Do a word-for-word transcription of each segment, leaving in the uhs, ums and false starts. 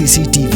C T V.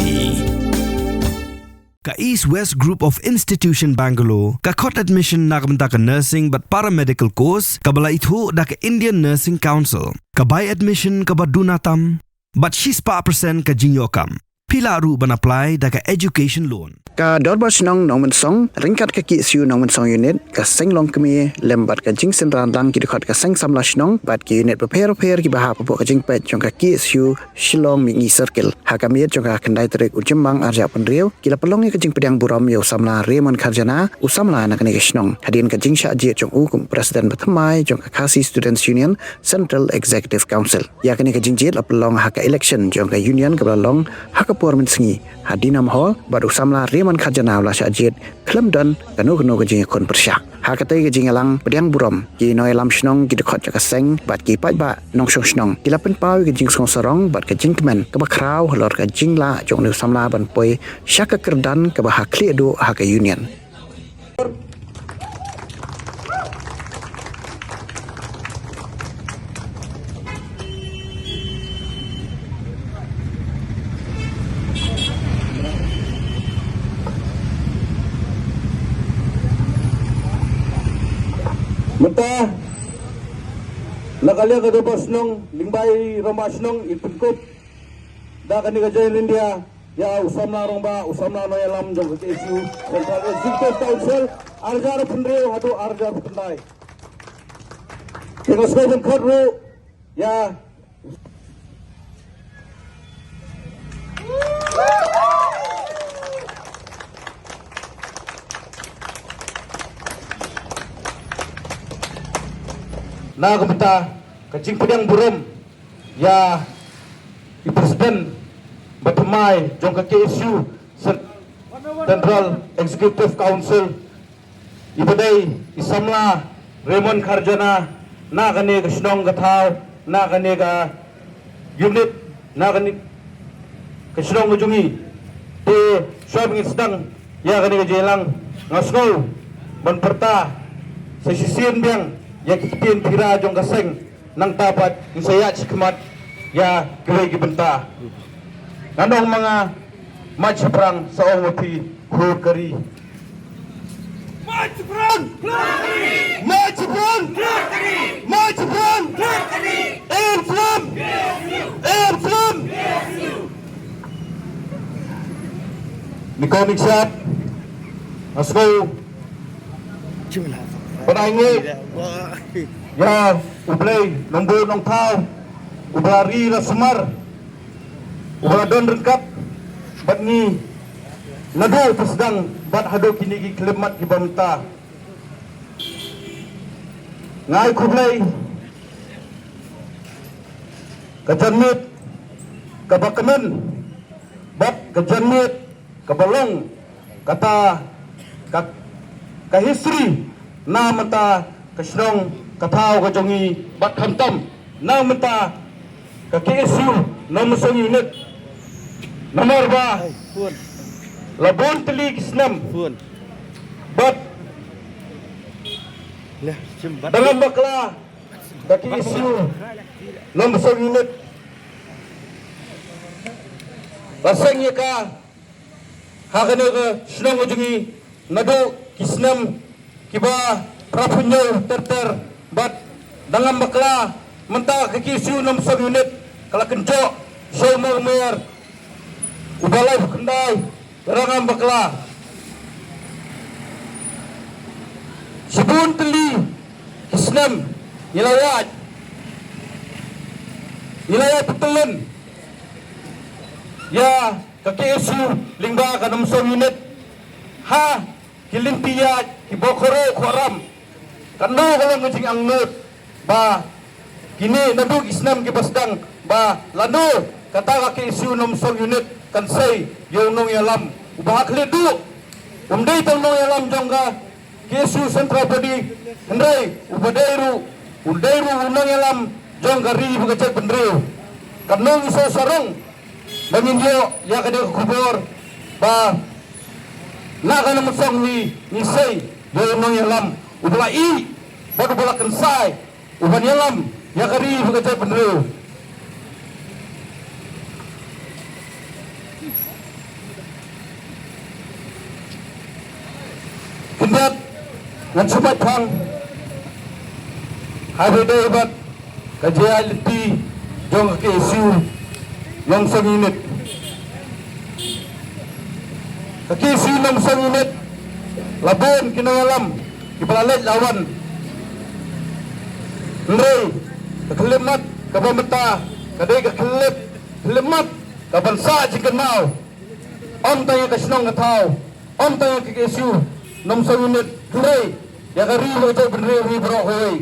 Ka East West Group of Institution Bangalore ka khot admission na ka bynta ka nursing bad paramedical course kaba la ithuh da ka Indian Nursing Council. Ka bai admission kaba duna tam bad shispah percent ka jingïoh kam. Phi lah ruh ban apply da ka education loan. Ka Dorbar Shnong Nongmynsong ryngkat ka K S U Nongmynsong Unit, ka Seng Longkmie lem bad ka jingsynran lang ki dkhot ka Seng Samla Shnong bad ki unit bapher bapher kiba hap hapoh ka jingpeit jong ka K S U Shillong Mihngi Circle. Ha ka miet jong ka khyndai tarik u Jymmang arhajar arphew hynriew, ki la pynlong ïa ka jingpdiang burom ïa u samla Raymond Kharjana, u samla na kane ka shnong, hadien ka jingshah jied jong u kum u president bathymmai jong ka Khasi Students Union Central Executive Council. Ïa kane ka jingjied la pynlong ha ka election jong ka union kaba la long ha ka por mynsngi ha Dinam Hall, bad u samla Raymond Kharjana u la shah jied khlem don kano kano ka jingïakhun pyrshah. Ha katei ka jingïalang pdiang burom, ki nongïalam shnong, ki dkhot jong ka seng bad ki paidbah nongshong shnong ki la pynpaw ïa ka jingsngew sarong bad ka jingkmen kaba khraw halor ka jinglah jong une u samla ban poi sha ka kyrdan kaba ha khlieh duh ha ka union. Mynta na ka liang ka Dorbar Shnong lyngba i Rangbah Shnong i pynkup da kane ka Joint India ïa u samla rangbah, u samla nongïalam jong ka K S U Central Executive Council, arhajar arphew hynriew haduh arhajar arphew khyndai. Te nga sngewbha ban khot ruh ïa na ka bynta ka jingpdiang burom ïa i president bathymmai jong ka K S U Cen-, Central Executive Council, iba dei i samla Raymond Kharjana, na kane ka shnong ka thaw, na kane ka unit, na kane ka shnong ka jong ngi. Te shuwa ba ngin sdang ïa kane ka jingïalang, nga sngew ban pyrta sa shisien biang ïa ki ktien pira jong ka seng. Nangta pat ngin sa ïaid shakhmat ïa kiwei ki bynta. Ngan ong ma nga, mait shaphrang sa ong ma phi, khun ka ri. Mait shaphrang! Mait shaphrang! Mait shaphrang! Im slem! Im slem! Ni ko ni shat. Nga sngew ban ai nguh ïa U Blei Nongbuh Nongthaw, uba la ri la sumar, uba la don ryngkat bad ngi naduh ba sdang bad haduh kine ki khyllipmat kiba mynta. Nga ai khublei ka janmiet kaba kmen bad ka janmiet kaba long kata ka, ka history na bynta ka shnong ka thaw ka jong ngi bad khamtam na bynta ka K S U Nongmynsong Unit. Namar ba la bun tylli ki snem bad da ngam bakla ka K S U Nongmynsong Unit la seng ïa ka ha kane ka shnong ka jong ngi naduh ki snem kiba phra phew hynñiew ter ter bad da ngam bakla mynta ka K S U Nongmynsong Unit ka la kynjoh sha u maw mer uba lai phew khyndai. Da ngam bakla shibun tylli ki snem ngi la ïaid, ngi la ïaid pyntyllun ïa ka K S U lyngba ka Nongmynsong Unit ha ki lynti ïaid kiba khoro khoram. Kano ka long ka jingangnud ba kine naduh ki snem kiba sdang ba lano kata ka K S U Nongmynsong Unit kan sei ïa u nongïalam uba ha khlieh duh. Um dei tang nongïalam jong ka K S U Central Body, hynrei uba dei ruh, u dei ruh u nongïalam jong ka ri bad ka jaitbynriew. Kano ngi sngewsarong ba ngin ïoh ïa kane ka khubor ba na ka Nongmynsong ngi, ngi sei ïa u nongïalam uba la ïeit bad uba la kynsai uban ïalam ïa ka ri bad ka jaitbynriew. Ngat ngan shu peit phang ha ba ïadei bad ka jingïaid lynti jong ka K S U Nongstoiñ Unit. Ka K S U Nongstoiñ Unit la bun ki nongïalam kiba la leit la wan. Hynrei ka khyllipmat kaba mynta ka dei ka khyllip, khyllipmat kaban sah jingkynmaw. Ym tang ïa ka shnong ka thaw, ym tang ïa ka K S U Nongstoiñ Unit, hynrei ïa ka ri bad ka jaitbynriew hi baroh kawei.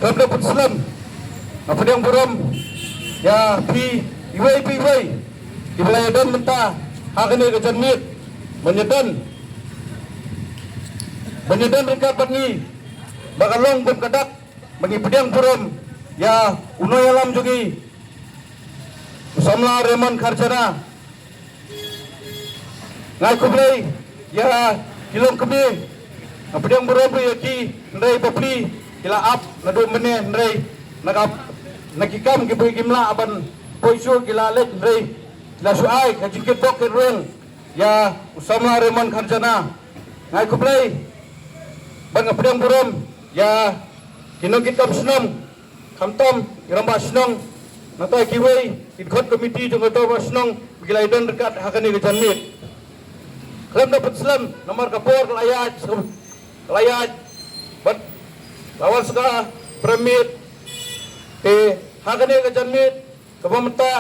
Khlem da pynslem, nga pdiang burom ïa phi iwei pa iwei kiba la ïadon mynta ha kane ka janmiet ban ïadon, ban ïadon ryngkat bad ngi. Ba ka long kum ka dak ba ngi pdiang burom ïa u nongïalam jong ngi, u samla Raymond Kharjana. Nga ai khublei ïa ki longkmie, nga pdiang burom ruh ïa ki, hynrei bapli ki la ap naduh mynne, hynrei na ka, na ki kam kiba kim lah ban poi shuh ki la leit, hynrei ki la shu ai ka jingkitbok kitrwiang ïa u samla Raymond Kharjana. Nga ai khublei bad nga pdiang burom ïa ki nongkitkam shnong, khamtam ki rangbah shnong, nangta kiwei ki dkhot komiti jong ka dorbar shnong ba ki la ïadon ryngkat ha kane ka janmiet. Khlem da pynslem namar ka por ka la ïaid, ka la ïaid bad la wan sa ka prem miet. Te ha kane ka janmiet kaba mynta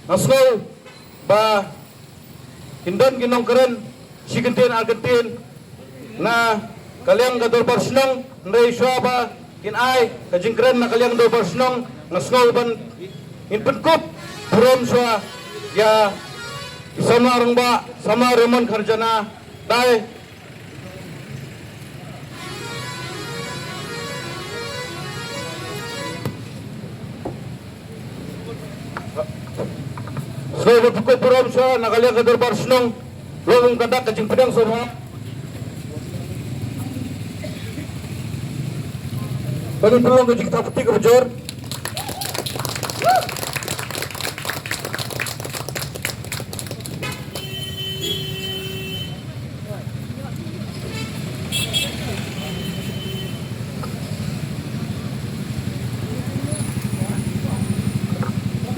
nga sngew ba kin don ki nongkren shi kyntien ar kyntien na ka liang ka dorbar shnong, hynrei shuwa ba kin ai ka jingkren na ka liang dorbar shnong, nga sngew ban ngin pynkup burom shuwa ïa i samla rangbah, samla Raymond Kharjana. Dei Sngewbha pynkup burom shuwa na ka liang ka dorbar shnong. Long kum ka dak ka jingpdiang sngewbha. Kane ka long ka jingthap kti kaba jur.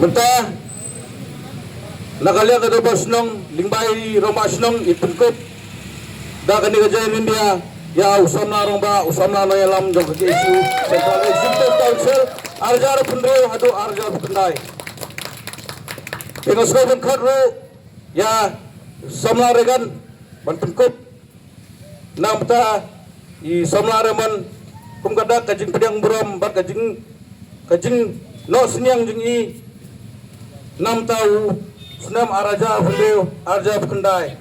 Mynta na ka liang ka dorbar shnong lyngba i rangbah shnong i pynkup da kane ka Jaiñtia ïa u samla rangbah, u samla nongïalam jong ka K S U Central Executive Council, ar hajar arphew hynriew haduh ar hajar arphew khyndai. Te nga sngewbha ban khot ruh ïa samla Regan ban pynkup namar ta i samla Raymond kum ka dak ka jingpdiang burom bad ka jing, ka jingnoh synñiang jong i namar ta u snem ar hajar arphew hynriew ar hajar arphew khyndai.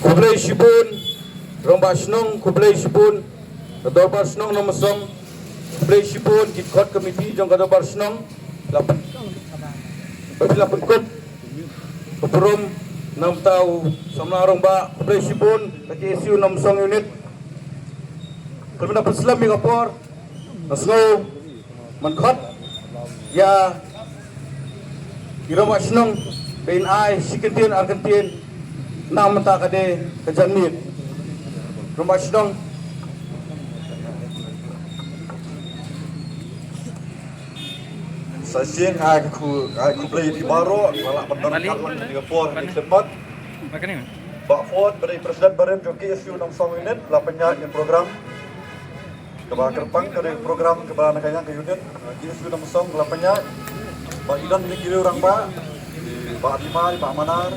Khublei shibun rangbah shnong, khublei shibun ka dorbar shnong Nongmynsong, khublei shibun ki khot komiti jong ka dorbar shnong. La pyn-, ba phi la pynkup ka burom namar ta u samla rangbah, khublei shibun ka K S U Nongmynsong unit. Khlem da pynslem ïa ka por, nga sngew ban khot ïa i rangbah shnong ba in ai shi kyntien ar kyntien namar ta ka dei ka janmiet. Rangbah shnong. Sa shisien nga ai khu-, ai khublei ïa phi baroh ba la pyndonkam lang ïa ka por ha kane ka khlieh. Bah Ford, ba dei president barim jong K S U Nongmynsong unit, la pynïaid ïa ka program kaba kyrpang, ka dei ka program kaba na ka liang ka unit K S U Nongmynsong la pynïaid. Ba i don ki riew rangbah, i Bah Bima, i Bah Manar,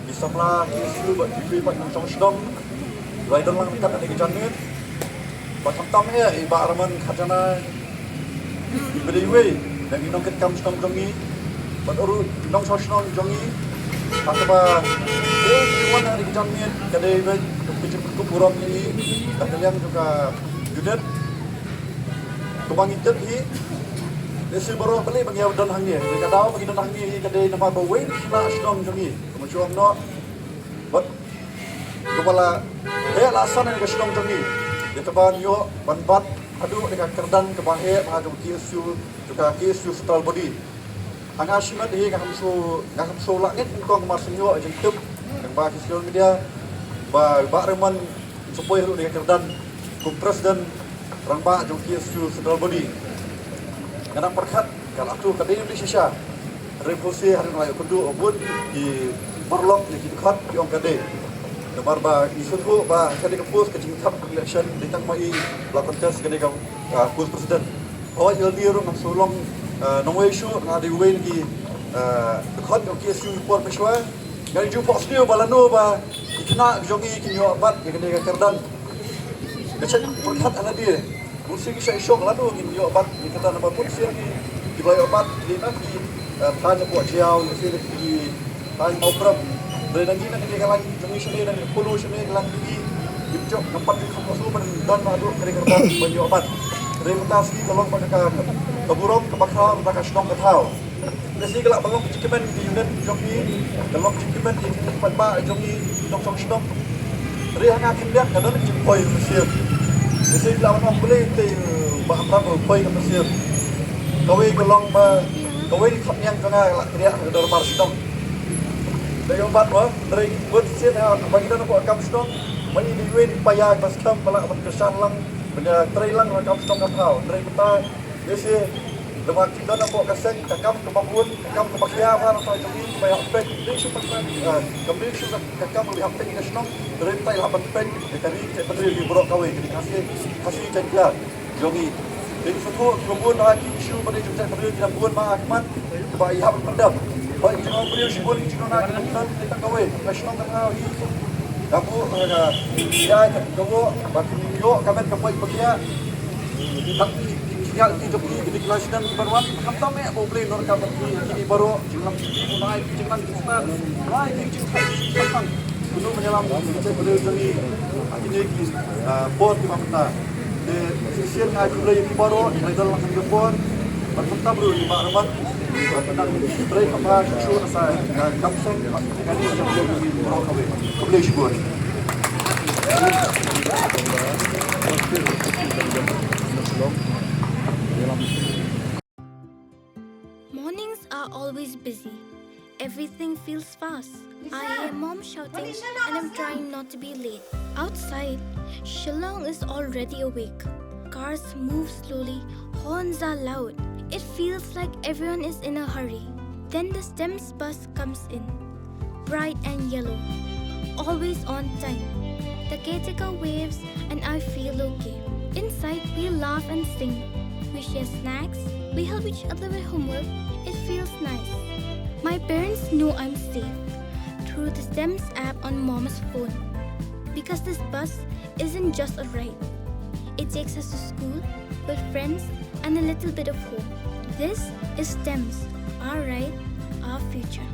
i samla K S U, bad i Bah Nongshong Shnong. Ba i don lang ryngkat ha kane ka janmiet. Bad khamtam eh i Bah Raymond Kharjana, i ba dei iwei na ki nongkitkam shnong jong ngi, bad ruh i nongshong shnong jong ngi. Ha kaba dei ki wan ha kane ka janmiet, ka dei bad ka jingpynkup burom ïa ngi na ka liang jong ka unit. Kaba ngi tip hi, lehse baroh balei ba ngi ïa don hangne. Ka daw ba ngi don hangne hi ka dei namar ba wei na shnong jong ngi, ka Mawshynrut, bad kaba la heh la san ïa ka shnong jong ngi. Ïa kaba ngi ïoh ban bat haduh ïa ka kyrdan kaba heh bha jong K S U, jong ka K S U Central Body. Ha nga shimet hi nga kham shu, nga kham shu lah ngeit nyngkong mar shu ïoh jingtip jong ba ki social media ba Bah Raymond un sa poi haduh ïa ka kyrdan kum president rangbah jong K S U Central Body. Nga dang pyrkhat ka la tu ka dei bli shisha. Hynrei pulse hynrei nga la ïoh kynduh bun ki paralok ne ki dkhot ki ong ka dei. Namar ba ngi sngewthuh ba ka dei ka post ka jingthap election dei tang ma i ba la contest ka dei ka, ah, post president. Hooid, ïa lade ruh ngam shu long, ah, nongwei shuh, nga dei uwei na ki, ah, dkhot jong K S U por mynshuwa. Nga ju phohsniew ba lano ba ki khynnah jong ngi kin ïoh bat ïa kane ka kyrdan. Nga shait pyrkhat ha lade. Bun sien ki shait shoh lano kin ïoh bat ïa ka kyrdan, namar bun sien ki, kiba ïoh bat ki dei na ki, ah, thaiñ hapoh Jaïaw, ki dei na ki thaiñ Mawprem. Hynrei na ngi na kane ka lain jong ngi shane, na kane ka Polo shane, ka lain jong ngi, ngim jop, ngam pat ju kham phohsniew ban don haduh kane ka kyrdan ban ïoh bat. Hynrei mynta sngi ka long ba ka, ka burom kaba khraw na ka shnong ka thaw. Lehse ka lah ban long ka jingkmen ïa ki unit jong ngi, ka long ka jingkmen ïa ki paidbah jong ngi, ki nongshong shnong. Hynrei ha nga khyndiat ka don ka jingpoi mynsiem. Lehse ka lah ban long balei te Bah Amran ba poi ka mynsiem. Kawei ka long ba kawei ka khapngiang jong nga ka lah kynriah ha ka dorbar shnong. Da ïoh bat, hynrei bun sien ha ba ngi don hapoh ka kam shnong, ma ngi dei uwei na ki paia kiba skhem ba lah ban kyrshan lang, ban ïatrei lang ha ka kam shnong ka thaw. Hynrei mynta lehse lada ngi don hapoh ka seng, ka kam kaba bun, ka kam kaba khia bha na ka shnong jong ngi, ba ïa peit, dei shu peit, ah, kam dei shu ka kam ba ïa peit ka shnong, hynrei mynta ïa lah ban peit ïa ka ri, ka ri baroh kawei, ka ri Khasi, Khasi jaiñtia jong ngi. Dei shu tu kiba bun ha ki issue ba dei jong ka ri, kiba bun ha khmat, ba ïa hap ban pyndep. Ba ki jingong briew shibun, ki jingong na ki nongkyndong, dei tang kawei, ka shnong ka thaw hi. Ka buh, ka, ka, ka buh, ba ki ïoh ka met ka poi ka pia. Tang ki, ki, ki, ki jong ki, ki, ki la sdang ki ban wan, khamtam eh ba U Blei un donkam bad ki, kine baroh, jinglam jingpynai, jinglam jingstad, lai ki jingthait jingpynthang. Kumno ban ïalam ki jait briew jong ngi ha kine ki, ah, por kiba mynta. Te shisien nga ai khublei ïa phi baroh kiba don lang ha kane ka por. Bad khamtam ruh ïa i Bah Raymond. Bad nang trei kham bha shuh shuh na sa, ah, kam seng, ah, kane ka por kaba mynta. Khublei shibun. Mornings are always busy. Everything feels fast. I hear mom shouting and I'm trying not to be late. Outside, Shillong is already awake. Cars move slowly, horns are loud. It feels like everyone is in a hurry. Then the STEMS bus comes in. Bright and yellow. Always on time. The caretaker waves and I feel okay. Inside, we laugh and sing. We share snacks. We help each other with homework. It feels nice. My parents know I'm safe through the STEMS app on mom's phone. Because this bus isn't just a ride. It takes us to school, with friends, and a little bit of hope. This is STEMS, our ride, our future.